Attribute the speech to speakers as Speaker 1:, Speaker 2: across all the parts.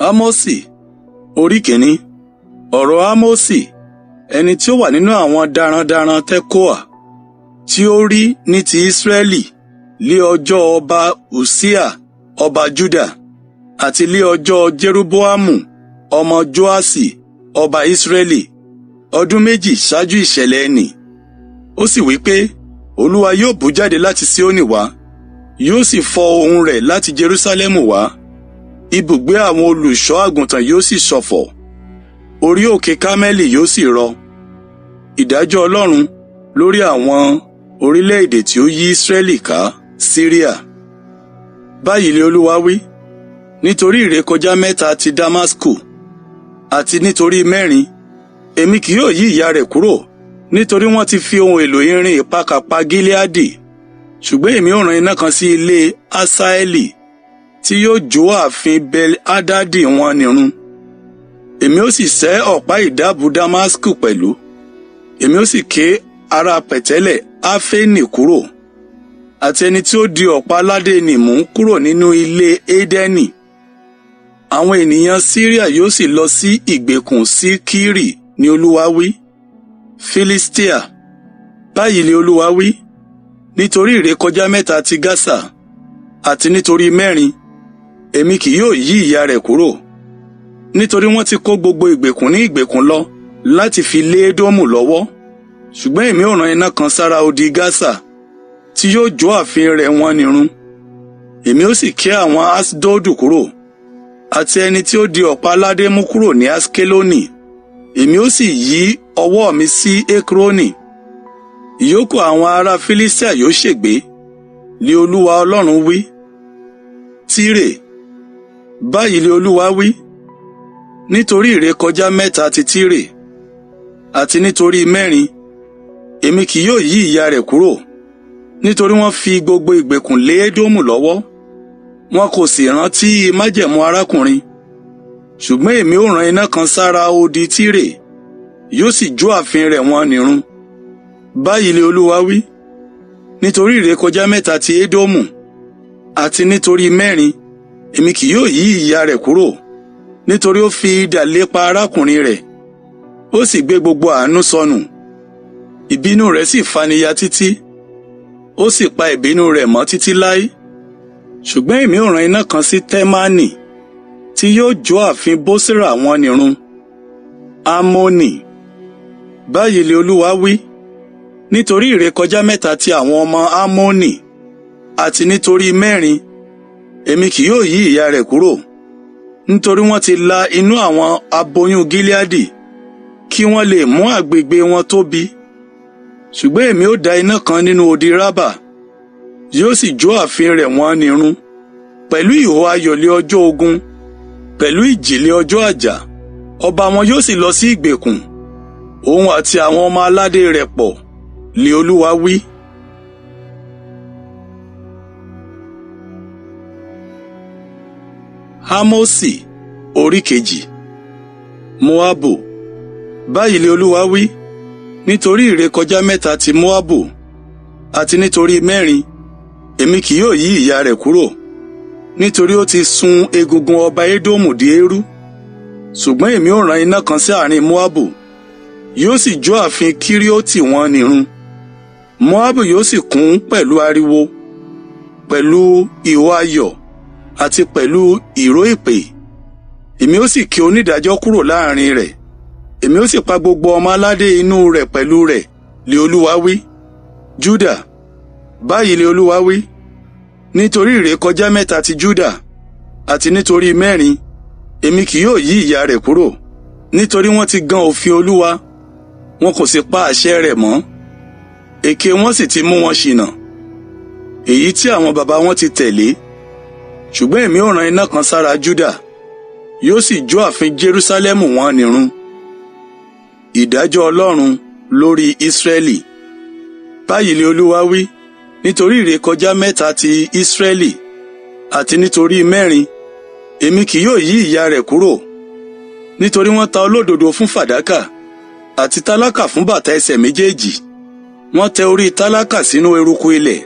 Speaker 1: Ámósì orí kìíní. Ọ̀rọ̀ Ámósì, ẹni tí ó wà nínú àwọn darandaran Tekoa, tí ó rí ní ti Israẹli lé ọjọ́ ọba Ussiah ọba Juda, àti lé ọjọ́ Jeroboamu ọmọ Joaṣi ọba Israẹli, ọdún méjì ṣáájú ìṣẹ̀lẹ̀ ẹnì. Ó sì wí pé, Olúwa yóò bú jáde láti Sioni wá, yóò sì fọ ohùn rẹ̀ láti Jerúsálẹ́mù wá. Ibùgbé àwọn olùṣọ́ àgùntàn yóò sì ṣọ̀fọ̀, orí òkè Kámẹ́lì yóò sì rọ. Ìdájọ́ Ọlọ́run lórí àwọn orílẹ̀-èdè tí ó yí Ísírẹ́lì ká, Síríà. Báyìí ni Olúwa wí, nítorí ìrékọjá mẹ́ta ti Damasku, àti nítorí mẹ́rin, èmi kì yóò yí ìyà rẹ̀ kúrò, nítorí wọ́n ti fi ohun èlò irin ìpakà pa Gileadi. Ṣùgbọ́n èmi ó rán iná kan sí ilé Hasaeli, tí yóò jó ààfin Bel-Hadadi wọn nìrun. Èmi ó sì sẹ́ ọ̀pá ìdábùú Damasku pẹ̀lú. Èmi ó sì ké ara pẹ̀tẹ́lẹ̀ Áfénì kúrò, àti ẹni tí ó di ọ̀pá aládé nì mú kúrò nínú ilé Édẹ́nì. Àwọn ènìyàn Síríà yóò sì lọ sí ìgbèkùn sí Kiri ní Olúwa wí. Filistia. Báyìí ni Olúwa wí, nítorí ìrékọjá mẹ́ta ti Gásà, àti nítorí mẹ́rin, èmi kì yóò yí ìyà rẹ̀ kúrò. Nítorí wọ́n ti kó gbogbo ìgbèkùn ní ìgbèkùn lọ láti fi lé Édómù lọ́wọ́. Ṣùgbọ́n èmi ó rán iná kan sára odi Gásà, tí yóò jó ààfin rẹ̀ wọ́n nìrun. Èmi ó sì ké àwọn Aṣdodu kúrò, àti ẹni tí ó di ọ̀pá aládé mú kúrò ní Aṣkeloni. Èmi ó sì yí ọwọ́ mi sí Ekroni. Ìyókù àwọn ará Filistia yóò ṣègbé, li Olúwa Ọlọ́run wí. Tírè. Báyìí ni Olúwa wí, nítorí ìrékọjá mẹ́ta ti Tírè, àti nítorí mẹ́rin, èmi kì yóò yí ìyà rẹ̀ kúrò, nítorí wọ́n fi gbogbo ìgbèkùn lé Édómù lọ́wọ́, wọn kò sì rántí májẹ̀mú arákùnrin. Ṣùgbọ́n èmi ó rán iná kan sára odi Tírè, yóò sì jó ààfin rẹ̀ wọ́n nìrun. Báyìí ni Olúwa wí, nítorí ìrékọjá mẹ́ta ti Édómù, àti nítorí mẹ́rin, èmi kì yóò yí ìyà rẹ̀ kúrò, nítorí ó fi idà lépa arákùnrin rẹ̀, ó sì gbé gbogbo àánú sọnù. Ìbínú rẹ̀ sì faniya títí, ó sì pa ìbínú rẹ̀ mọ́ títí láé. Ṣùgbọ́n èmi ó rán iná kan sí Tẹ́mánì, tí yóò jó ààfin Bosira wọn nìrun. Ammoni. Báyìí ni Olúwa wí, nítorí ìrékọjá mẹ́ta ti àwọn ọmọ Ammoni, àti nítorí mẹ́rin, èmi kì yóò yí ìyà rẹ̀ kúrò, nítorí wọ́n ti la inú àwọn aboyún Gileadi, kí wọ́n lè mú àgbègbè wọn tóbi. Ṣùgbọ́n èmi ó dá iná kan nínú odi Rábà, yóò sì jó ààfin rẹ̀ wọ́n nìrun, pẹ̀lú ìhó ayọ̀ lé ọjọ́ ogun, pẹ̀lú ìjì lé ọjọ́ àjà. Ọba wọn yóò sì lọ sí ìgbèkùn, òun àti àwọn ọmọ aládé rẹ̀ pọ̀, lé Olúwa wí. Ámósì orí kejì. Moabu. Báyìí ni Olúwa wí, nítorí ìrékọjá mẹ́ta ti Moabu, àti nítorí mẹ́rin, èmi kì yóò yí ìyà rẹ̀ kúrò, nítorí ó ti sun egungun ọba Édómù di eérú. Ṣùgbọ́n èmi ó rán iná kan sí àárín Moabu, yóò sì jó ààfin Kíríótì wọn nìrun. Moabu yóò sì kún pẹ̀lú ariwo, pẹ̀lú ìhó ayọ̀, àti pẹ̀lú ìró ìpè. Èmi ó sì ké onídàájọ́ kúrò láàrin rẹ̀, èmi ó sì pa gbogbo ọmọ aládé inú rẹ̀ pẹ̀lú rẹ̀, lé Olúwa wí. Juda. Báyìí ni Olúwa wí, nítorí ìrékọjá mẹ́ta ti Juda, àti nítorí mẹ́rin, èmi kì yóò yí ìyà rẹ̀ kúrò, nítorí wọ́n ti gan òfin Olúwa, wọn kò sì pa àṣẹ rẹ̀ mọ́. Èké wọn sì ti mú wọn ṣìnà, èyí tí àwọn baba wọn ti tẹ̀lé. Ṣùgbọ́n èmi ó rán iná kan sára Juda, yóò sì jó ààfin Jerúsálẹ́mù wọn nìrun. Ìdájọ́ Ọlọ́run lórí Ísírẹ́lì. Báyìí ni Olúwa wí, nítorí ìrékọjá mẹ́ta ti Ísírẹ́lì, àti nítorí mẹ́rin, èmi kì yóò yí ìyà rẹ̀ kúrò, nítorí wọ́n ta olódodo fún fàdákà, àti tálákà fún bàtà ẹsẹ̀ méjèèjì. Wọ́n tẹ orí tálákà sínú eruku ilẹ̀,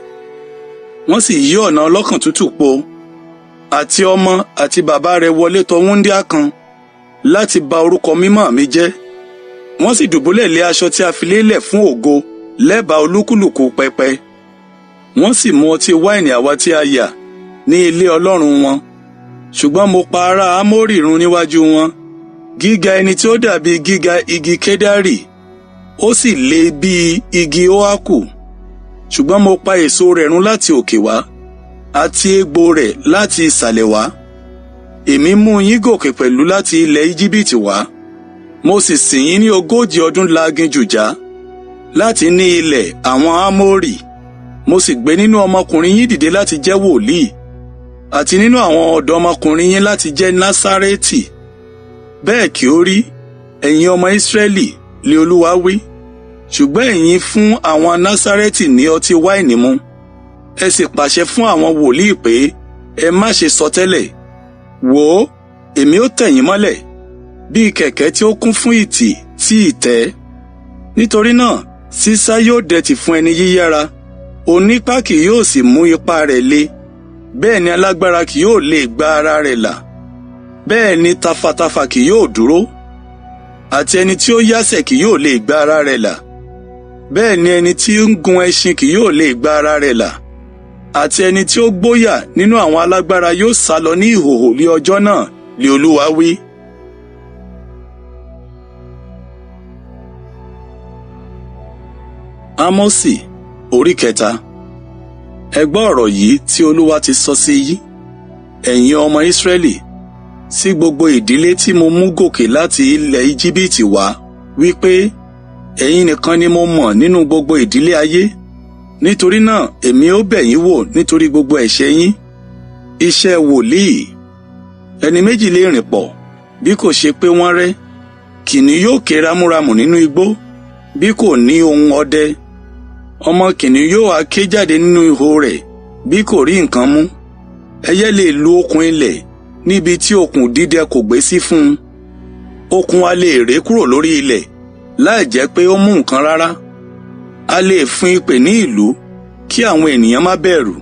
Speaker 1: wọ́n sì yí ọ̀nà ọlọ́kàn tútù po. Àti ọmọ àti bàbá rẹ̀ wọlé tọ̀ wúńdíá kan láti ba orúkọ mímọ́ mi jẹ́. Wọ́n sì dùbúlẹ̀ lé aṣọ tí a fi lélẹ̀ fún ògo lẹ́bàá olúkúlùkù pẹpẹ. Wọ́n sì mu ọtí wáìnì àwa tí a yà ní ilé Ọlọ́run wọn. Ṣùgbọ́n mo pa ará Ámórì run níwájú wọn. Gíga ẹni tí ó dàbí gíga igi kedari, ó sì le bí igi óákù. Ṣùgbọ́n mo pa èso rẹ̀ run láti òkè wá, àti egbò rẹ̀ láti ìsàlẹ̀ wá. Èmi mú yín gòkè pẹ̀lú láti ilẹ̀ Íjíbítì wá. Mo sì sìn yín ní 40 ọdún láginjù já, láti ní ilẹ̀ àwọn Ámórì. Mo sì gbé nínú ọmọkùnrin yín dìde láti jẹ́ wòlíì, àti nínú àwọn ọ̀dọ́mọkùnrin yín láti jẹ́ Násárẹ́tì. Bẹ́ẹ̀ kí ó rí, ẹ̀yin ọmọ Ísírẹ́lì, lé Olúwa wí. Ṣùgbọ́n ẹ̀yin fún àwọn Násárẹ́tì ní ọtí wáìnì mu. Ẹ sì pàṣẹ fún àwọn wòlíì pé ẹ má ṣe sọtẹ́lẹ̀. Wò ó, èmi ó tẹ̀ yín mọ́lẹ̀, bí kẹ̀kẹ́ tí ó kún fún ìtì tí ìtẹ́. Nítorí náà, sísá yóò dẹ̀tì fún ẹni yíyára, onípá kì yóò sì mú ipá rẹ̀ le, bẹ́ẹ̀ ni alágbára kì yóò lè gba ara rẹ̀ là, bẹ́ẹ̀ ni tafàtafà kì yóò dúró, àti ẹni tí ó yásẹ̀ kì yóò lè gba ara rẹ̀ là, bẹ́ẹ̀ ni ẹni tí ń gun ẹṣin kì yóò lè gba ara rẹ̀ là, àti ẹni tí ó gbóyà nínú àwọn alágbára yóò sálọ ní ìhòhò lé ọjọ́ náà, lé Olúwa wí. Ámósì orí kẹta. Ẹ gbọ́ ọ̀rọ̀ yìí tí Olúwa ti sọ sí yín, ẹ̀yin ọmọ Ísírẹ́lì, sí gbogbo ìdílé tí mo mú gòkè láti ilẹ̀ Íjíbítì wá, wípé ẹ̀yin nìkan ni mo mọ̀ nínú gbogbo ìdílé ayé. Nítorí náà èmi ó bẹ̀ yín wò nítorí gbogbo ẹ̀ṣẹ̀ yín. Iṣẹ́ wòlíì. Ẹni méjì lè rìn pọ̀ bí kò ṣe pé wọ́n rẹ́. Kìnìún yóò ké ramúramù nínú igbó bí kò ní ohun ọdẹ. Ọmọ kìnìún yóò wá ké jáde nínú ihò rẹ̀ bí kò rí nǹkan mú. Ẹyẹ lè lu okùn ilẹ̀ níbi tí okùn dídẹ kò gbé sí fún un. Okùn a lè ré kúrò lórí ilẹ̀ láì jẹ́ pé ó mú nǹkan rárá. A lè fún ìpè ní ìlú kí àwọn ènìyàn má bẹ̀rù.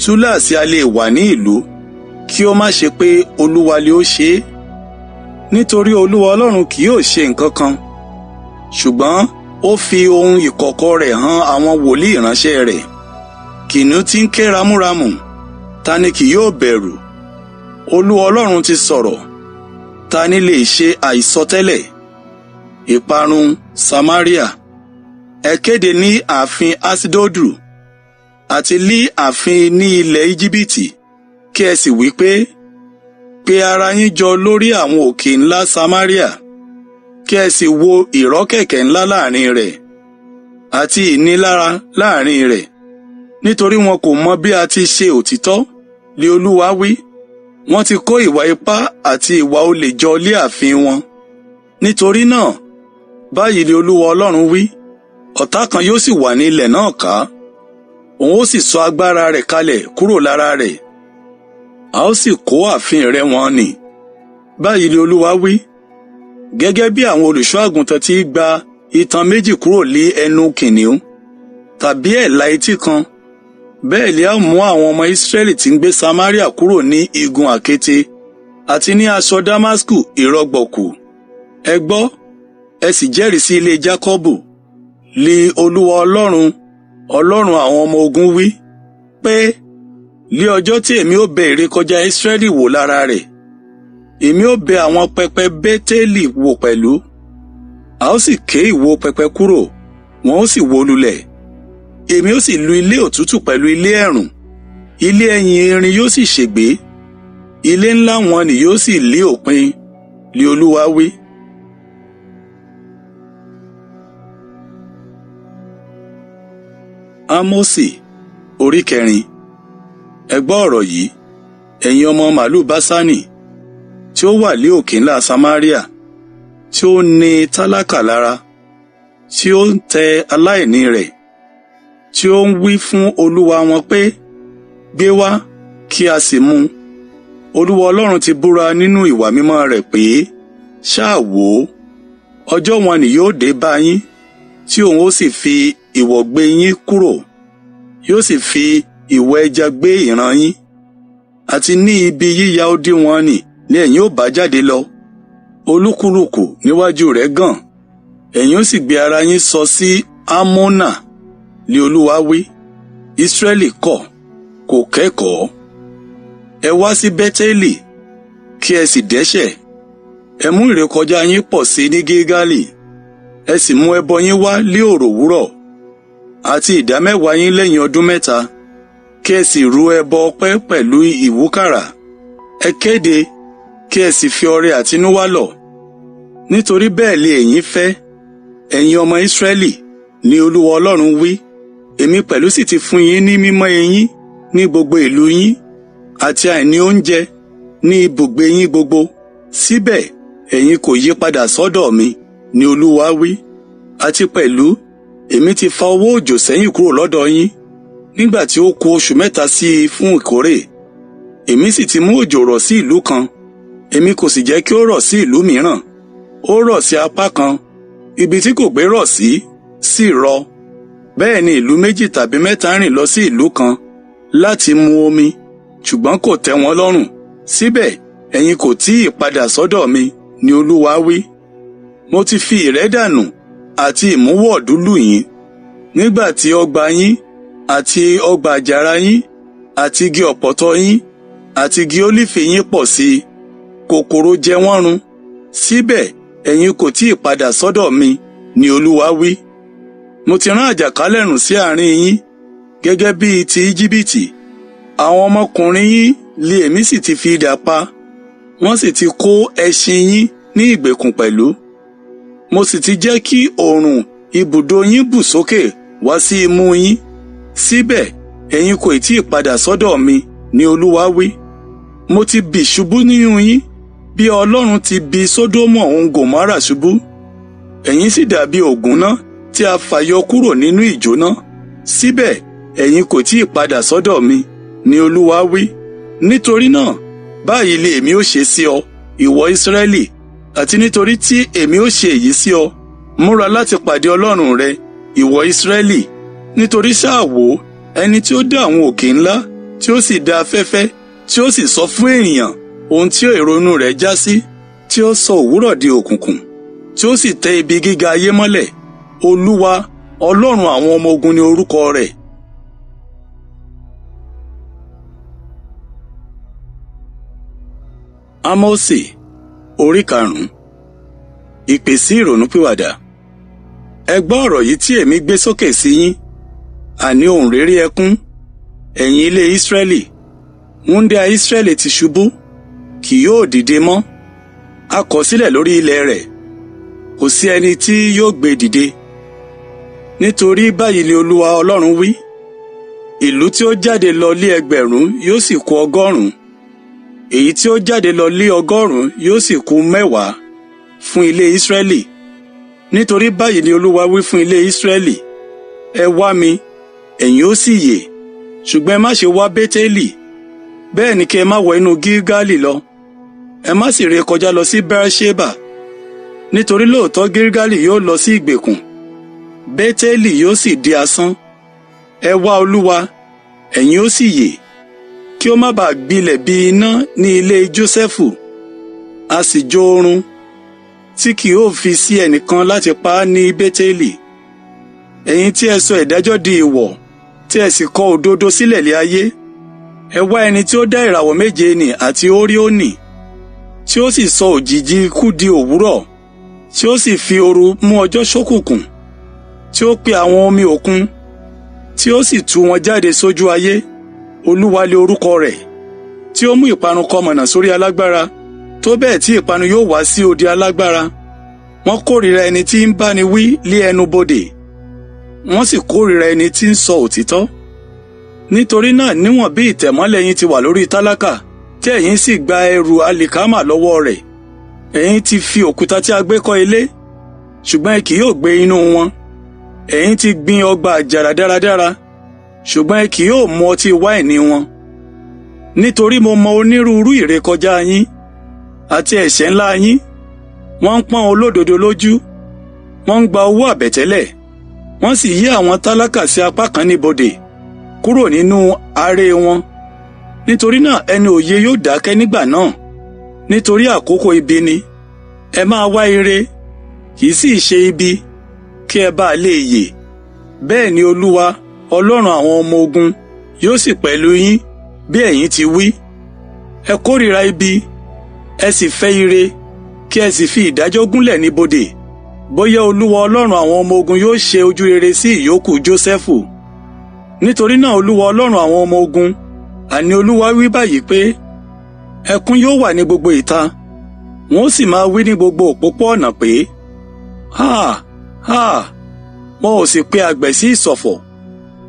Speaker 1: Túláàsì a lè wà ní ìlú kí ó má ṣe pé Olúwa lè ó ṣe é. Nítorí Olúwa Ọlọ́run kì yóò ṣe nǹkan kan, ṣùgbọ́n ó fi ohun ìkọ̀kọ̀ rẹ̀ hàn àwọn wòlíì ìránṣẹ́ rẹ̀. Kìnìún tí ń ké ramúramù, ta ni kì yóò bẹ̀rù? Olúwa Ọlọ́run ti sọ̀rọ̀, ta ni lè ṣe àìsọtẹ́lẹ̀? Ìparun Samaria. Ẹ kéde ní ààfin Aṣdodu àti lí ààfin ní ilẹ̀ Íjíbítì, kí ẹ sì wí pé, pe ara yín jọ lórí àwọn òkè ńlá Samaria, kí ẹ sì wo ìrọ́kẹ̀kẹ̀ ńlá láàrin rẹ̀ àti ìnilára láàrin rẹ̀, nítorí wọn kò mọ bí a ti ṣe òtítọ́, lé Olúwa wí. Wọ́n ti kó ìwà ipá àti ìwà olè jọ lé ààfin wọn. Nítorí náà, báyìí lé Olúwa Ọlọ́run wí, ọ̀tá kan yóò sì wà ní ilẹ̀ náà ká, òun ó sì sọ agbára rẹ̀ kalẹ̀ kúrò lára rẹ̀, a ó sì kó ààfin rẹ̀ wọ́n nì. Báyìí lé Olúwa wí, gẹ́gẹ́ bí àwọn olùṣọ́ àgùntàn ti gba itan méjì kúrò lé ẹnu kìnìún tàbí ẹ̀là etí kan, bẹ́ẹ̀ lé a mú àwọn ọmọ Ísírẹ́lì tí ń gbé Samaria kúrò ní igun àkéte àti ní aṣọ Damasku ìrọ̀gbọ̀kú. Ẹ gbọ́, ẹ sì jẹ́rìí sí ilé Jákọ́bù, lé Olúwa Ọlọ́run, Ọlọ́run àwọn ọmọ ogun wí, pé lé ọjọ́ tí èmi ó bẹ ìrékọjá Ísírẹ́lì wò lára rẹ̀, èmi ó bẹ àwọn pẹpẹ Bétélì wò pẹ̀lú. A ó sì ké ìwó pẹpẹ kúrò, wọn ó sì wó lulẹ̀. Èmi ó sì lu ilé òtútù pẹ̀lú ilé ẹ̀rùn, ilé ẹ̀yìn erin yóò sì ṣègbé, ilé ńlá wọn ni yóò sì lé òpin, lé Olúwa wí. Ámósì orí kẹrin. Ẹ gbọ́ ọ̀rọ̀ yìí, ẹ̀yin ọmọ màlúù Báṣánì, tí ó wà lé òkè ńlá Samaria, tí ó ní tálákà lára, tí ó ń tẹ aláìní rẹ̀, tí ó ń wí fún Olúwa wọn pé, gbé wá kí a sì mú. Olúwa Ọlọ́run ti búra nínú ìwà mímọ́ rẹ̀ pé, ṣáà wò ó, ọjọ́ wọn ni yóò dé bá yín, tí òun ó sì fi ìwọ̀ gbé yín kúrò, yóò sì fi ìwọ̀ ẹja gbé ìran yín, Àti ní ibi yíya odi wọn nì ni ẹ̀yin ó bá jáde lọ. Olúkúlùkù níwájú rẹ̀ gàn. Ẹ̀yin ó sì gbé ara yín sọ sí Hámónà, li Olúwa wí. Ísírẹ́lì kọ̀, kò kẹ́kọ̀ọ́. Ẹ wá sí Bẹ́télì, kí ẹ sì dẹ́ṣẹ̀. Ẹ mú ìrékọjá yín pọ̀ sí ní Gilgali. Ẹ sì mú ẹbọ yín wá lí òròwúrọ̀, àti ìdámẹ́wàá yín lẹ́yìn ọdún mẹ́ta. Kí ẹ sì rú ẹbọ ọpẹ́ pẹ̀lú ìwúkàrà. Ẹ kéde, kí ẹ sì fi ọrẹ àtinúwá lọ̀. Nítorí bẹ́ẹ̀ lè ẹ̀yin fẹ́, ẹ̀yin ọmọ Ísírẹ́lì, ni Olúwa Ọlọ́run wí. Èmi pẹ̀lú sì ti fún yín ní mímọ́ eyín ní gbogbo ìlú yín, àti àìní oúnjẹ ní ibùgbé yín gbogbo. Síbẹ̀ ẹ̀yin kò yí padà sọ́dọ̀ mi, ni Olúwa wí. Àti pẹ̀lú, èmi ti fa ọwọ́ òjò sẹ́yìn kúrò lọ́dọ̀ yín, nígbà tí ó kù oṣù 3 sí i fún ìkórè. Èmi sì ti mú òjò rọ̀ sí ìlú kan, èmi kò sì jẹ́ kí ó rọ̀ sí ìlú mìíràn. Ó rọ̀ sí apá kan, ibi tí kò gbé rọ̀ sí sì rọ. Bẹ́ẹ̀ ni ìlú 2 tàbí 3 rìn lọ sí ìlú kan láti mu omi, ṣùgbọ́n kò tẹ́ wọn lọ́rùn. Síbẹ̀ ẹ̀yin kò tí ì padà sọ́dọ̀ mi, ni Olúwa wí. Mo ti fi ìrẹ́dànù àti ìmúwọ̀dú lù yín, nígbà tí ọgbà yín àti ọgbà àjàrà yín àti igi ọ̀pọ̀tọ́ yín àti igi ólífì yín pọ̀ sí i, kòkòrò jẹ wọ́n run. Síbẹ̀ ẹ̀yin kò tí ì padà sọ́dọ̀ mi, ni Olúwa wí. Mo ti rán àjàkálẹ̀ rùn sí àárín yín gẹ́gẹ́ bíi ti Íjíbítì. Àwọn ọmọkùnrin yín li èmi sì ti fi idà pa, wọ́n sì ti kó ẹṣin yín ní ìgbèkùn pẹ̀lú. Mo sì ti jẹ́ kí òòrùn ibùdó yín bù sókè wá sí imú yín. Síbẹ̀ ẹ̀yin kò tí ì padà sọ́dọ̀ mi, ni Olúwa wí. Mo ti bì ṣubú nínú yín, bí Ọlọ́run ti bì Sódómù òun Gòmórà ṣubú. Ẹ̀yin sì dàbí ògúnná tí a fàyọ kúrò nínú ìjóná. Síbẹ̀ ẹ̀yin kò tí ì padà sọ́dọ̀ mi, ni Olúwa wí. Nítorí náà, báyìí lè èmi ó ṣe sí ọ, ìwọ Ísírẹ́lì, àti nítorí tí èmi ó ṣe èyí sí ọ, múra láti pàdé Ọlọ́run rẹ, ìwọ Ísírẹ́lì. Nítorí ṣáà wò, ẹni tí ó dá àwọn òkè ńlá, tí ó sì dá afẹ́fẹ́, tí ó sì sọ fún ènìyàn ohun tí èrò inú rẹ̀ já sí, tí ó sọ òwúrọ̀ di òkùnkùn, tí ó sì tẹ ibi gíga ayé mọ́lẹ̀. Olúwa, Ọlọ́run àwọn ọmọ ogun ni orúkọ rẹ̀. Ámósì orí 5. Ìpè sí ìrònúpìwàdà. Ẹ gbọ́ ọ̀rọ̀ yìí tí èmi gbé sókè sí yín, àní ohùn réré ẹkún, ẹ̀yin ilé Ísírẹ́lì. Wúńdíá Ísírẹ́lì ti ṣubú, kì yóò dìde mọ́. A kọ̀ sílẹ̀ lórí ilẹ̀ rẹ̀, kò sí ẹni tí yóò gbé dìde. Nítorí báyìí ni Olúwa Ọlọ́run wí, ìlú tí ó jáde lọ lé 1,000 yóò sì kù 100, èyí tí ó jáde lọ lé 100 yóò sì kù 10 fún ilé Ísírẹ́lì. Nítorí báyìí ni Olúwa wí fún ilé Ísírẹ́lì, ẹ wá mi, ẹ̀yin ó sì yè, ṣùgbọ́n ẹ má ṣe wá Bẹ́télì, bẹ́ẹ̀ ni kí ẹ má wọ inú Gilgali lọ, ẹ má sì ré kọjá lọ sí Beersheba. Nítorí lóòótọ́ Gilgali yóò lọ sí ìgbèkùn, Bẹ́télì yóò sì di asán. Ẹ wá Olúwa, ẹ̀yin ó sì yè, kí ó má bàa gbilẹ̀ bí iná ní ilé Jósẹ́fù, a sì jó oorun, tí kì yóò fi sí ẹnìkan láti pa á ní Bẹ́télì. Ẹ̀yin tí ẹ sọ ìdájọ́ di ìwọ̀, tí ẹ sì kọ òdodo sílẹ̀ lé ayé, ẹ wá ẹni tí ó dá ìràwọ̀ 7 nì àti Óríónì, tí ó sì sọ òjìji ikú di òwúrọ̀, tí ó sì fi òru mú ọjọ́ ṣókùnkùn, tí ó pe àwọn omi òkun, tí ó sì tú wọn jáde sójú ayé. Olúwa lé orúkọ rẹ̀, tí ó mú ìparun kọmọ̀nà sórí alágbára, tó bẹ́ẹ̀ tí ìparun yóò wá sí odi alágbára. Wọ́n kórìíra ẹni tí ń báni wí lé ẹnu bodè, wọ́n sì kórìíra ẹni tí ń sọ òtítọ́. Nítorí náà, níwọ̀n bí ìtẹ̀mọ́lẹ̀ yín ti wà lórí tálákà, tí ẹ̀yin sì gba ẹrù àlìkámà lọ́wọ́ rẹ̀, ẹ̀yin ti fi òkúta tí a gbé kọ́ ilé, ṣùgbọ́n ẹ kì yóò gbé inú wọn. Ẹ̀yin ti gbin ọgbà àjàrà dáradára, ṣùgbọ́n ẹ kì yóò mu ọtí wáìnì wọn. Nítorí mo mọ onírúurú ìrékọjá yín àti ẹ̀ṣẹ̀ ńlá yín. Wọ́n ń pọ́n olódodo lójú, wọ́n ń gba owó àbẹ̀tẹ́lẹ̀, wọ́n sì yí àwọn tálákà sí apá kan níbodè kúrò nínú aré wọn. Nítorí náà ẹni òye yóò dákẹ́ nígbà náà, nítorí àkókò ibi ni. Ẹ máa wá ire, kì í sì ṣe ibi, kí ẹ bá lè yè. Bẹ́ẹ̀ ni Olúwa, Ọlọ́run àwọn ọmọ ogun, yóò sì pẹ̀lú yín bí ẹ̀yin ti wí. Ẹ kórìíra ibi, ẹ sì fẹ́ ire, kí ẹ sì fi ìdájọ́ gúnlẹ̀ ní bodè. Bóyá Olúwa Ọlọ́run àwọn ọmọ ogun yóò ṣe ojú rere sí ìyókù Jósẹ́fù. Nítorí náà Olúwa Ọlọ́run àwọn ọmọ ogun, àní Olúwa wí báyìí pé, ẹkún yóò wà ní gbogbo ìta, wọn ó sì máa wí ní gbogbo òpópó-ọ̀nà pé, ha, ha, wọn ò sì pe àgbẹ̀ sí ìṣọ̀fọ̀,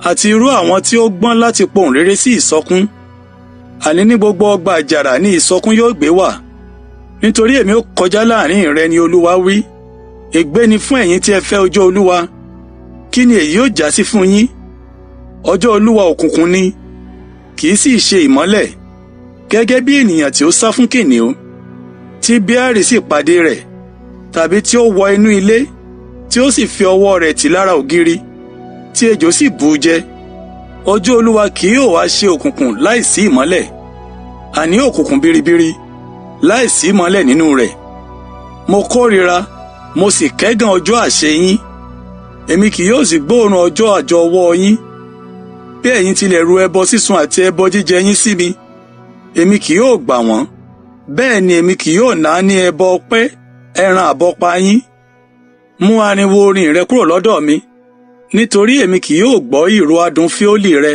Speaker 1: àti irú àwọn tí ó gbọ́n láti pohùn réré sí ìsọkún. Àní ní gbogbo ọgbà àjàrà ní ìsọkún yóò gbé wà. Nítorí èmi ó kọjá láàrin rẹ ni Olúwa wí. Ègbé ni fún ẹ̀yin tí ẹ fẹ́ ọjọ́ Olúwa. Kí ni èyí ó jásí fún yín? Ọjọ́ Olúwa òkùnkùn ni, kì í sì ṣe ìmọ́lẹ̀. Gẹ́gẹ́ bí ènìyàn tí ó sá fún kìnìún, tí Bẹ́árì sì pàdé rẹ̀, tàbí tí ó wọ inú ilé, tí ó sì fi ọwọ́ rẹ̀ tì lára ògiri, tí ejò sì bù ú jẹ. Ọjọ́ Olúwa kì yóò wá ṣe òkùnkùn láìsí ìmọ́lẹ̀, àní òkùnkùn biribiri láìsí ìmọ́lẹ̀ nínú rẹ̀. Mo kórìíra, mo sì kẹ́gàn ọjọ́ àṣẹ yín. Èmi kì yóò sì gbóòórùn ọjọ́ àjọ ọwọ́ yín. Bí ẹ̀yin tilẹ̀ ru ẹbọ sísun àti ẹbọ jíjẹ yín sí mi, èmi kì yóò gbà wọ́n. Bẹ́ẹ̀ ni èmi kì yóò náání ẹbọ ọpẹ́ ẹran àbọ́pa yín. Mú ariwo orin rẹ kúrò lọ́dọ̀ mi, nítorí èmi kì yóò gbọ́ ìró adùn fíólì rẹ.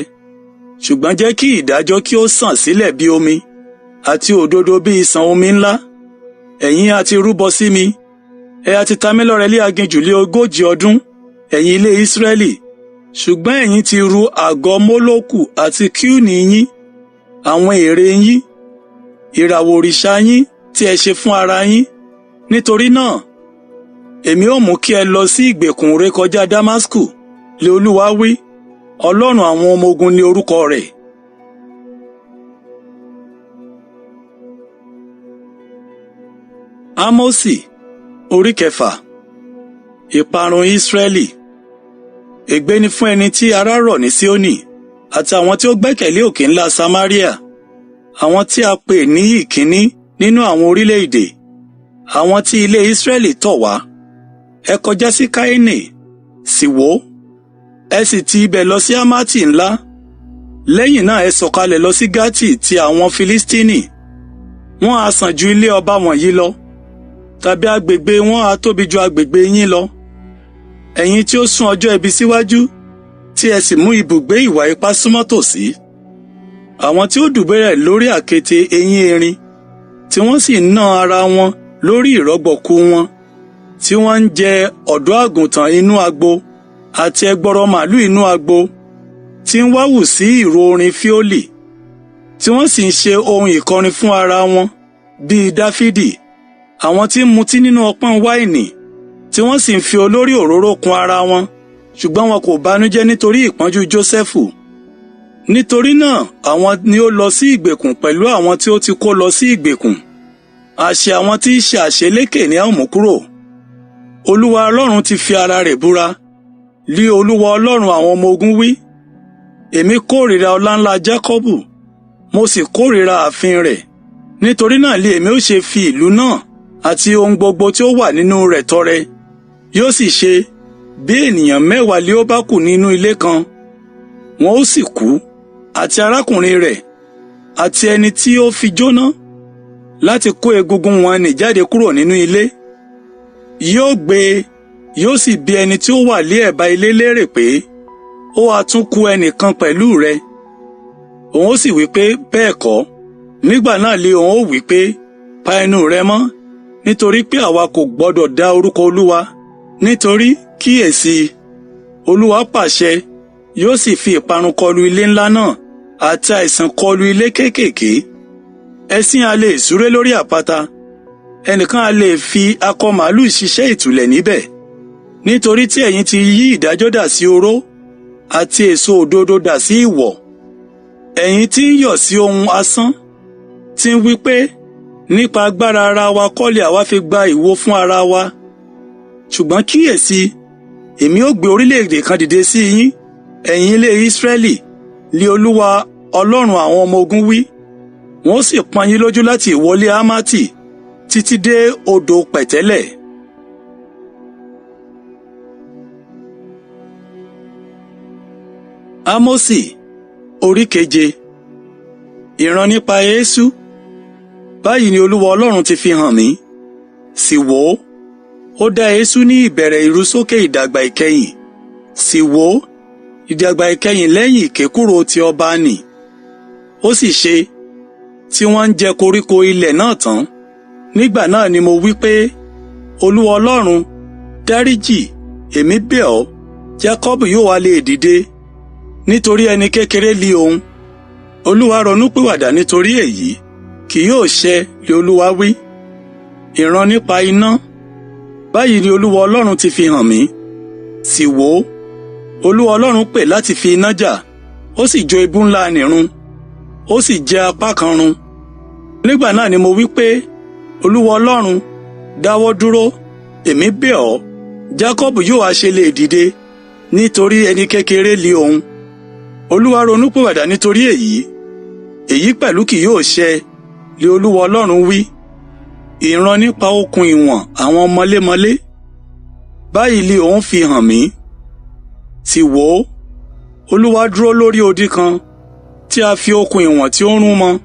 Speaker 1: Ṣùgbọ́n jẹ́ kí ìdájọ́ kí ó sàn sílẹ̀ bí omi, àti òdodo bí ìsàn omi ńlá. Ẹ̀yin a ti rúbọ sí mi, ẹ a ti ta mí lọ́rẹ lé aginjù lé 40 ọdún, ẹ̀yin ilé Ísírẹ́lì. Ṣùgbọ́n ẹ̀yin ti ru àgọ́ Mólókù àti Kíúnì yín, àwọn ère yín, ìràwọ̀ òrìṣà yín tí ẹ ṣe fún ara yín. Nítorí náà, èmi ó mú kí ẹ lọ sí ìgbèkùn rékọjá Damasku, lé Olúwa wí. Ọlọ́run àwọn ọmọ ogun ní orúkọ rẹ̀. Ámósì orí kẹfà. Ìparun Ísírẹ́lì. Ègbé ni fún ẹni tí ara rọ̀ ní Síónì, àti àwọn tí ó gbẹ́kẹ̀lé òkè ńlá Samaria, àwọn tí a pè ní ìkíní nínú àwọn orílẹ̀-èdè, àwọn tí ilé Ísírẹ́lì tọ̀ wá. Ẹ kọjá sí Káínì, sì wò, ẹ sì ti ibẹ̀ lọ sí Hámátì ńlá. Lẹ́yìn náà ẹ sọ̀kalẹ̀ lọ sí Gátì ti àwọn Filistini. Wọ́n á sàn ju ilé ọba wọ̀nyí lọ, tàbí agbègbè wọn á tóbi ju agbègbè yín lọ. Ẹ̀yin tí ó sún ọjọ́ ibi síwájú, tí ẹ sì mú ibùgbé ìwà ipá súnmọ́ tòsí. Àwọn tí ó dùbúlẹ̀ lórí àkéte eyín erin, tí wọ́n sì ná ara wọn lórí ìrọ̀gbọ̀kú wọn, tí wọ́n ń jẹ ọ̀dọ́ àgùntàn inú agbo àti ẹgbọrọ màlúù inú agbo, tí ń wáwù sí ìró orin fíólì, tí wọ́n sì ń ṣe ohun ìkọrin fún ara wọn bíi Dáfídì, àwọn tí ń mutí nínú ọpọ́n wáìnì, tí wọ́n sì ń fi olórí òróró kun ara wọn, ṣùgbọ́n wọn kò banújẹ́ nítorí ìpọ́njú Jósẹ́fù. Nítorí náà àwọn ni ó lọ sí ìgbèkùn pẹ̀lú àwọn tí ó ti kó lọ sí ìgbèkùn. Àṣẹ àwọn tí í ṣe àṣelékè ni a ó mú kúrò. Olúwa Ọlọ́run ti fi ara rẹ̀ búra, lí Olúwa Ọlọ́run àwọn ọmọ ogun wí. Èmi kórìíra ọláńlá Jákọ́bù, mo sì kórìíra ààfin rẹ̀. Nítorí náà lé èmi ó ṣe fi ìlú náà àti ohun gbogbo tí ó wà nínú rẹ̀ tọrẹ. Yóò sì ṣe bí ènìyàn 10 lé ó bá kù nínú ilé kan, wọn ó sì kú, àti arákùnrin rẹ̀ àti ẹni tí ó fi jóná, láti kó egungun wọn nì jáde kúrò nínú ilé. Yóò gbé, yóò sì bi ẹni tí ó wà lé ẹ̀bá ilé lérè pé, ó ha tún kù ẹnìkan pẹ̀lú rẹ? Òun ó sì wí pé, bẹ́ẹ̀ kọ́. Nígbà náà lé òun ó wí pé, pa ẹnu rẹ mọ́, nítorí pé àwa kò gbọdọ̀ dá orúkọ Olúwa. Nítorí kíyèsí, Olúwa pàṣẹ, yóò sì fi ìparun kọlu ilé ńlá náà àti àìsàn kọlu ilé kéékèèké. Ẹṣin a lè súré lórí àpáta, ẹnìkan a lè fi akọ màlúù ṣiṣẹ́ ìtúlẹ̀ níbẹ̀. Nítorí tí ẹ̀yin ti yí ìdájọ́ dà sí oró, àti èso òdodo dà sí ìwọ̀. Ẹ̀yin tí ń yọ̀ sí ohun asán, tí ń wí pé, nípa agbára ara wa kọ́ lè àwa fi gba ìwo fún ara wa. Ṣùgbọ́n kíyèsí, èmi ó gbé orílẹ̀-èdè kan dìde sí yín, ẹ̀yin ilé Ísírẹ́lì, lé Olúwa Ọlọ́run àwọn ọmọ ogun wí. Wọ́n ó sì pọ́n yín lójú láti ìwọlé Hamati títí dé odò pẹ̀tẹ́lẹ̀. Ámósì orí keje. Ìran nípa eéṣú. Báyìí ni Olúwa Ọlọ́run ti fi hàn mí. Sì wò ó, ó dá eéṣú ní ìbẹ̀rẹ̀ ìrusókè ìdàgbà ìkẹyìn. Sì wò ó, ìdàgbà ìkẹyìn lẹ́yìn ìkékúrò ti ọba nì. Ó sì ṣe, tí wọ́n ń jẹ koríko ilẹ̀ náà tán. Nígbà náà ni mo wí pé, Olúwa Ọlọ́run, dáríjì, èmi bẹ̀ ọ́, Jákọ́bù yóò wá lè dìde, nítorí ẹni kékeré li òun. Olúwa ronúpìwàdà nítorí èyí, kì yóò ṣẹ li Olúwa wí. Ìran nípa iná. Báyìí ni Olúwa Ọlọ́run ti fi hàn mí. Sì wò ó, Olúwa Ọlọ́run pè láti fi iná jà, ó sì jó ibú ńlá nìrun, ó sì jẹ apá kan run. Nígbà náà ni mo wí pé, Olúwa Ọlọ́run, dáwọ́ dúró, èmi bẹ̀ ọ́, Jákọ́bù yóò wá ṣe lè dìde, nítorí ẹni kékeré li òun. Olúwa ronúpìwàdà nítorí èyí, èyí pẹ̀lú kì yóò ṣẹ, li Olúwa Ọlọ́run wí. Ìran nípa okùn ìwọ̀n àwọn mọlémọlé. Báyìí li òun fi hàn mí. Sì wò ó, Olúwa dúró lórí odi kan, tí a fi okùn ìwọ̀n tí ó rún mọ́,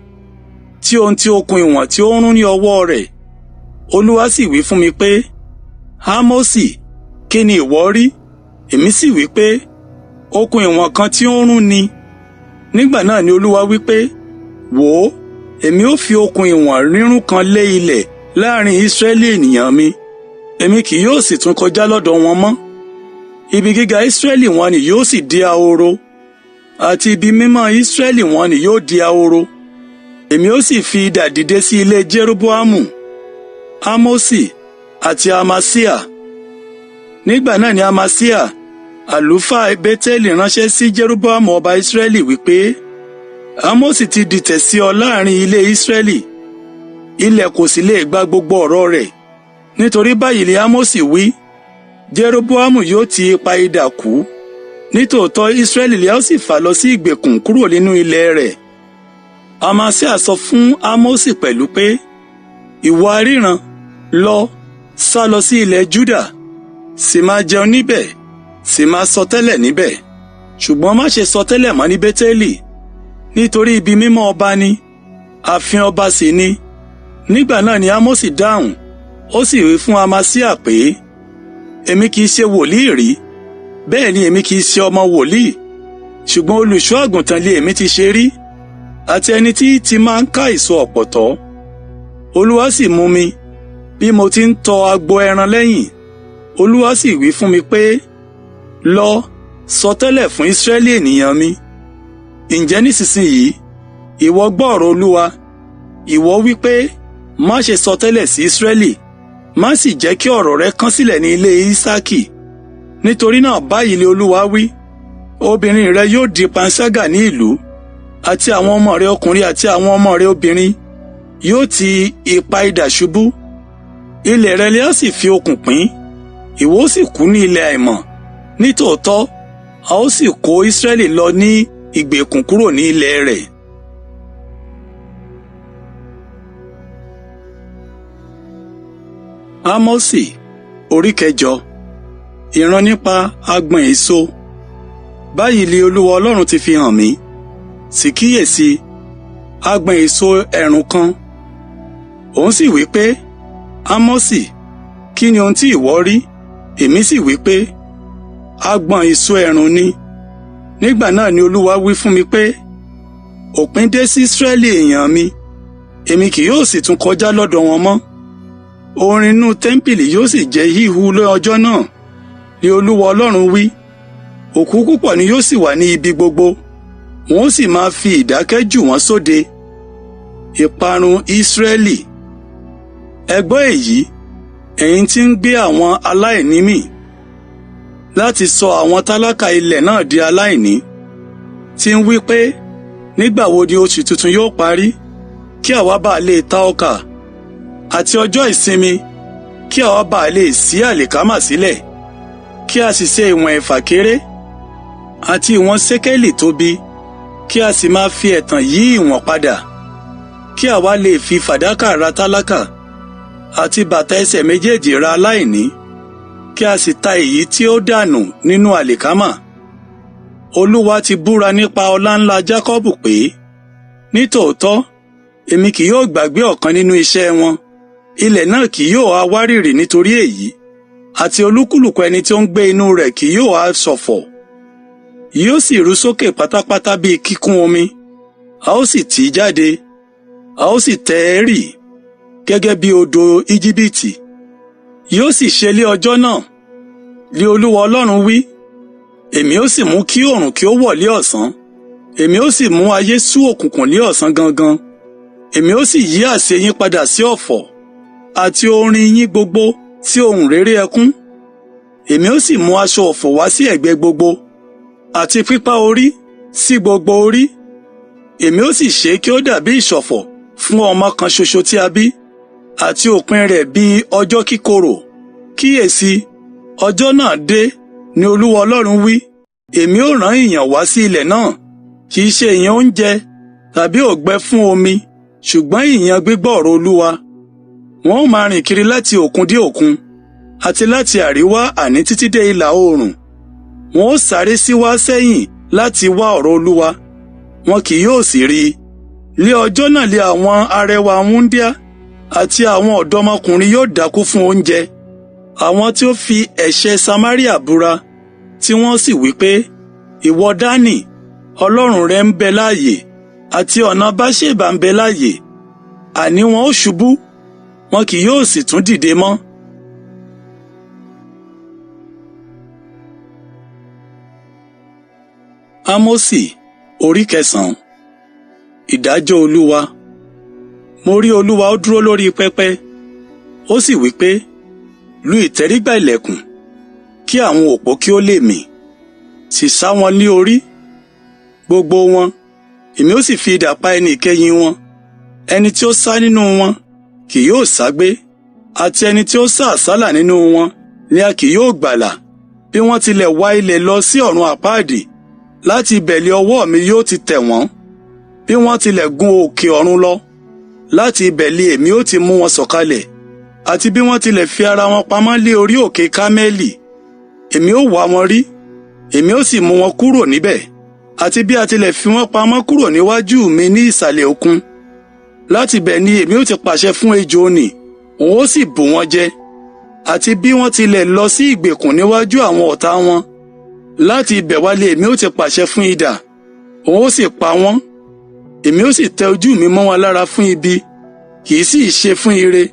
Speaker 1: tí ohun tí okùn ìwọ̀n tí ó rún ní ọwọ́ rẹ̀. Olúwa sì wí fún mi pé, Ámósì, kí ni ìwọ rí? Èmi sì wí pé, okùn ìwọ̀n kan tí ó rún ni. Nígbà náà ni Olúwa wí pé, wò ó, èmi ó fi okùn ìwọ̀n rírún kan lé ilẹ̀ láàrin Ísírẹ́lì ènìyàn mi. Èmi kì yóò sì tún kọjá lọ́dọ̀ wọn mọ́. Ibi gíga Ísírẹ́lì wọn ni yóò sì di ahoro, àti ibi mímọ́ Ísírẹ́lì wọn ni yóò di ahoro. Èmi ó sì fi idà dìde sí ilé Jeroboamu, Ámósì àti Amasia. Nígbà náà ni Amasia, àlùfáà Bétélì ránṣẹ́ sí Jeroboamu ọba Ísírẹ́lì wípé, Ámósì ti dìtẹ̀ sí ọ láàrin ilé Ísírẹ́lì, ilẹ̀ kò sì lè gba gbogbo ọ̀rọ̀ rẹ̀. Nítorí báyìí ni Ámósì wí, Jeroboamu yóò ti ipa idà kú, nítòótọ́ Ísírẹ́lì lè ó sì fà lọ sí ìgbèkùn kúrò nínú ilẹ̀ rẹ̀. Amasia sọ fún Ámósì pẹ̀lú pé, ìwọ aríran, lọ, sá lọ sí ilẹ̀ Júdà, sì máa jẹun níbẹ̀, sì máa sọtẹ́lẹ̀ níbẹ̀. Ṣùgbọ́n má ṣe sọtẹ́lẹ̀ mọ́ ní Bétélì, nítorí ibi mímọ́ ọba ni, ààfin ọba sì ni. Nígbà náà ni Ámósì dáhùn, ó sì wí fún Amasia pé, èmi kì í ṣe wòlíì rí, bẹ́ẹ̀ ni èmi kì í ṣe ọmọ wòlíì, ṣùgbọ́n olùṣọ́ àgùntàn lé èmi ti ṣe rí, àti ẹni tí ti máa ń ká èso ọ̀pọ̀tọ́. Olúwa sì mú mi, bí mo ti ń tọ agbo ẹran lẹ́yìn. Olúwa sì wí fún mi pé, lọ, sọtẹ́lẹ̀ fún Ísírẹ́lì ènìyàn mi. Ǹjẹ́ nísinsìnyí, ìwọ gbọ́ ọ̀rọ̀ Olúwa, ìwọ wí pé, má ṣe sọtẹ́lẹ̀ sí Ísírẹ́lì, má sì jẹ́ kí ọ̀rọ̀ rẹ kán sílẹ̀ ní ilé Ísákì. Nítorí náà báyìí ni Olúwa wí, obìnrin rẹ yóò di panṣágà ní ìlú, àti àwọn ọmọ rẹ ọkùnrin àti àwọn ọmọ rẹ obìnrin yóò ti ipa idà ṣubú. Ilẹ̀ rẹ lè ó sì fi okùn pín, ìwọ ó sì kú ní ilẹ̀ àìmọ̀. Nítòótọ́, a ó sì kó Ísírẹ́lì lọ ní ìgbèkùn kúrò ní ilẹ̀ rẹ̀. Ámósì orí kẹjọ. Ìran nípa agbọ̀n èso. Báyìí ni Olúwa Ọlọ́run ti fi hàn mí. Sì kíyèsí, agbọ̀n èso ẹ̀rùn kan. Òun sì wí pé, Ámósì, kí ni ohun tí ìwọ rí? Èmi sì wí pé, agbọ̀n èso ẹ̀rùn ni. Nígbà náà ni Olúwa wí fún mi pé, òpin dé sí Ísírẹ́lì èèyàn mi, èmi kì yóò sì tún kọjá lọ́dọ̀ wọn mọ́. Orin inú tẹ́ḿpìlì yóò sì jẹ́ híhu lọ́jọ́ náà, ni Olúwa Ọlọ́run wí. Òkú púpọ̀ ni yóò sì wà ní ibi gbogbo, wọn ó sì máa fi ìdákẹ́ jù wọ́n sóde. Ìparun Ísírẹ́lì. Ẹ gbọ́ èyí, ẹ̀yin tí ń gbé àwọn aláìní mì, láti sọ àwọn tálákà ilẹ̀ náà di aláìní, tí ń wí pé, nígbà wo ni oṣù tuntun yóò parí, kí àwa bá lè ta ọkà, àti ọjọ́ ìsinmi, kí àwa bá lè ṣí àlìkámà sílẹ̀, kí a sì ṣe ìwọ̀n ẹ̀fà kéré, àti ìwọ̀n ṣékélì tóbi, kí Kí a sì máa fi ẹ̀tàn yí ìwọ̀n padà, kí àwa lè fi fàdákà ra tálákà, àti bàtà ẹsẹ̀ méjèèjì ra aláìní, kí a sì ta èyí tí ó dànù nínú àlìkámà. Olúwa ti búra nípa ọláńlá Jákọ́bù pé, nítòótọ́, èmi kì yóò gbàgbé ọ̀kan nínú iṣẹ́ wọn. Ilẹ̀ náà kì yóò ha wárìrì nítorí èyí, àti olúkúlùkù ẹni tí ó ń gbé inú rẹ̀ kì yóò ha ṣọ̀fọ̀. Yóò sì ru sókè pátápátá bíi kíkún omi, a ó sì tì í jáde, a ó sì tẹ̀ ẹ́ rì gẹ́gẹ́ bí odò Íjíbítì. Yóò sì ṣe lé ọjọ́ náà, lé Olúwa Ọlọ́run wí, èmi ó sì mú kí oòrùn kí ó wọ̀ lé ọ̀sán, èmi ó sì mú ayé sú òkùnkùn lé ọ̀sán gangan, èmi ó sì yí àsè yín padà sí ọ̀fọ̀, àti orin yín gbogbo sí ohùn réré ẹkún. Èmi ó sì mú aṣọ ọ̀fọ̀ wá sí ẹ̀gbẹ́ gbogbo, àti pípá orí sí gbogbo orí. Èmi ó sì ṣe kí ó dàbí ìṣọ̀fọ̀ fún ọmọ kan ṣoṣo tí a bí, àti òpin rẹ̀ bí ọjọ́ kíkorò. Kíyèsí, ọjọ́ náà dé, ni Olúwa Ọlọ́run wí. Èmi ó rán ìyàn wá sí ilẹ̀ náà, kì í ṣe ìyàn oúnjẹ tàbí òǹgbẹ fún omi, ṣùgbọ́n ìyàn gbígbọ́ ọ̀rọ̀ Olúwa. Wọn ó máa rìn kiri láti òkun dé òkun, àti láti àríwá àní títí dé ìlà oòrùn. Wọn ó sáré síwá sẹ́yìn láti wá ọ̀rọ̀ Olúwa, wọn kì yóò sì rí i. Lé ọjọ́ náà lé àwọn arẹwà wúńdíá àti àwọn ọ̀dọ́mọkùnrin yóò dákú fún oúnjẹ. Àwọn tí ó fi ẹ̀ṣẹ̀ Samaria búra, tí wọ́n sì wí pé, ìwọ Dánì, Ọlọ́run rẹ ń bẹ láàyè, àti ọ̀nà Báṣèbà ń bẹ láàyè. Àní wọn ó ṣubú, wọn kì yóò sì tún dìde mọ́. Ámósì orí kẹsàn-án. Ìdájọ́ Olúwa. Mo rí Olúwa ó dúró lórí pẹpẹ, ó sì wí pé, lu ìtẹ́rígbà ilẹ̀kùn, kí àwọn òpó kí ó lè mì, sì sá wọn ní orí, gbogbo wọn, èmi ó sì fi idà pa ẹni ìkẹyìn wọn. Ẹni tí ó sá nínú wọn kì yóò ságbé, àti ẹni tí ó sá àsálà nínú wọn ni a kì yóò gbàlà. Bí wọ́n tilẹ̀ wá ilẹ̀ lọ sí ọ̀run àpáàdì, láti ibẹ̀ lé ọwọ́ mi yóò ti tẹ̀ wọ́n. Bí wọ́n tilẹ̀ gun òkè ọ̀run lọ, láti ibẹ̀ lé èmi ó ti mú wọn sọ̀kalẹ̀. Àti bí wọ́n tilẹ̀ fi ara wọn pamọ́ lé orí òkè Kámẹ́lì, èmi ó wá wọn rí, èmi ó sì mú wọn kúrò níbẹ̀. Àti bí a tilẹ̀ fi wọ́n pamọ́ kúrò níwájú mi ní ìsàlẹ̀ òkun, láti ibẹ̀ ni èmi ó ti pàṣẹ fún ejò nì, òun ó sì bù wọ́n jẹ. Àti bí wọ́n tilẹ̀ lọ sí ìgbèkùn níwájú àwọn ọ̀tá wọn, láti ibẹ̀ wá lé èmi ó ti pàṣẹ fún idà, òun ó sì pa wọ́n. Èmi ó sì tẹ ojú mi mọ́ wọn lára fún ibi, kì í sì ṣe fún ire.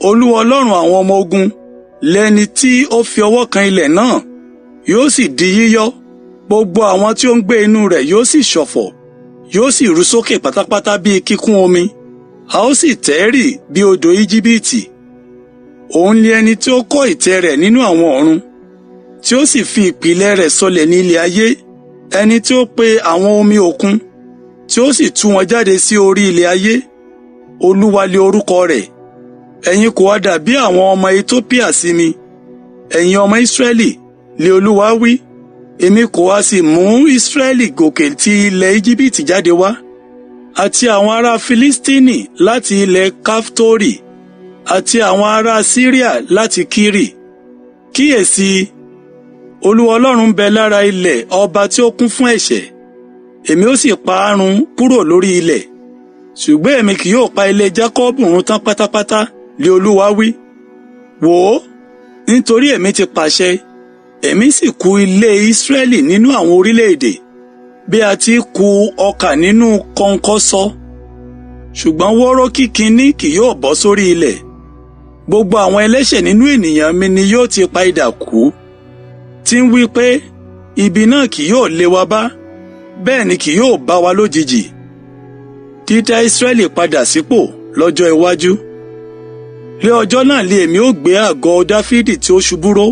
Speaker 1: Olúwa Ọlọ́run àwọn ọmọ ogun lẹni tí ó fi ọwọ́ kan ilẹ̀ náà, yóò sì di yíyọ́. Gbogbo àwọn tí ó ń gbé inú rẹ̀ yóò sì ṣọ̀fọ̀, yóò sì ru sókè pátápátá bíi kíkún omi, a ó sì tẹ̀ rì bí odò Íjíbítì. Òun ni ẹni tí ó kọ́ ìtẹ́ rẹ̀ nínú àwọn ọ̀run, tí ó sì fi ìpìlẹ̀ rẹ̀ sọlẹ̀ ní ilẹ̀ ayé, ẹni tí ó pe àwọn omi òkun, tí ó sì tú wọn jáde sí orí ilẹ̀ ayé. Olúwa lé orúkọ rẹ̀. Ẹ̀yin kò ha dàbí àwọn ọmọ Ethiopia sí mi, ẹ̀yin ọmọ Israẹli, lé Olúwa wí. Èmi kò ha sì mú Israẹli gòkè ti ilẹ̀ Íjíbítì jáde wá, àti àwọn ará Filistini láti ilẹ̀ Kaftori, àti àwọn ará Síríà láti Kiri. Kíyèsí, Olúwa Ọlọ́run ń bẹ lára ilẹ̀ ọba tí ó kún fún ẹ̀ṣẹ̀. Èmi ó sì pa á run kúrò lórí ilẹ̀. Ṣùgbọ́n èmi kì yóò pa ilé Jákọ́bù run tán pátápátá, lé Olúwa wí. Wò ó, nítorí èmi ti pàṣẹ, èmi sì kù ilé Ísírẹ́lì nínú àwọn orílẹ̀-èdè, bí a ti kù ọkà nínú kọ̀ǹkọ̀sọ. Ṣùgbọ́n wóró kíkiní kì yóò bọ́ sórí ilẹ̀. Gbogbo àwọn ẹlẹ́ṣẹ̀ nínú ènìyàn mi ni yóò ti pa idà kú, tí ń wí pé, ibi náà kì yóò lé wa bá, bẹ́ẹ̀ ni kì yóò bá wa lójijì. Dídá Ísírẹ́lì padà sípò lọ́jọ́ iwájú. Lé ọjọ́ náà lé èmi ó gbé àgọ́ Dáfídì tí ó ṣubú ró.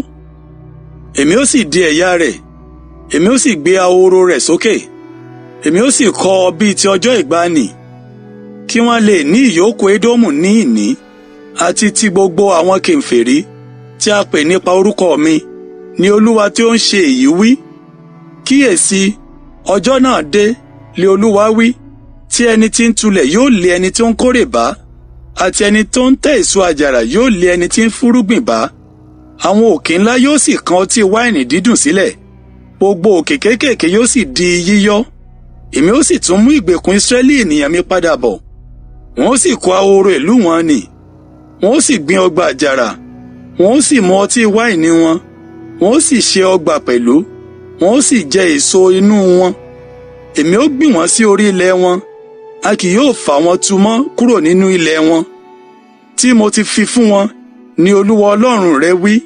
Speaker 1: Èmi ó sì di ẹ̀yà rẹ̀, èmi ó sì gbé ahoro rẹ̀ sókè. Èmi ó sì kọ́ ọ bíi ti ọjọ́ ìgbàanì, kí wọ́n lè ní ìyókù Édómù ní ìní, àti ti gbogbo àwọn kèfèrí tí a pè nípa orúkọ mi, ni Olúwa tí ó ń ṣe èyí wí. Kíyèsí, ọjọ́ náà dé, Lé Olúwa wí, tí ẹni tí ń tulẹ̀ yóò lé ẹni tí ó ń kórè bá, àti ẹni tó ń tẹ́ èso àjàrà yóò lé ẹni tí ń fúrúgbìn bá. Àwọn òkè ńlá yóò sì kan ọtí wáìnì dídùn sílẹ̀, gbogbo òkè kéékèèké yóò sì di yíyọ́. Èmi ó sì tún mú ìgbèkùn Ísírẹ́lì ènìyàn mi padà bọ̀. Wọn ó sì kó ahoro ìlú wọn nì, wọn ó sì gbin ọgbà àjàrà, wọn ó sì mu ọtí wáìnì wọn, wọn ó sì ṣe ọgbà pẹ̀lú, wọn ó sì jẹ èso inú wọn. Èmi ó gbìn wọ́n sí orí ilẹ̀ wọn, a kì yóò fà wọ́n tu mọ́ kúrò nínú ilẹ̀ wọn tí mo ti fi fún wọn, ní Olúwa Ọlọ́run rẹ wí.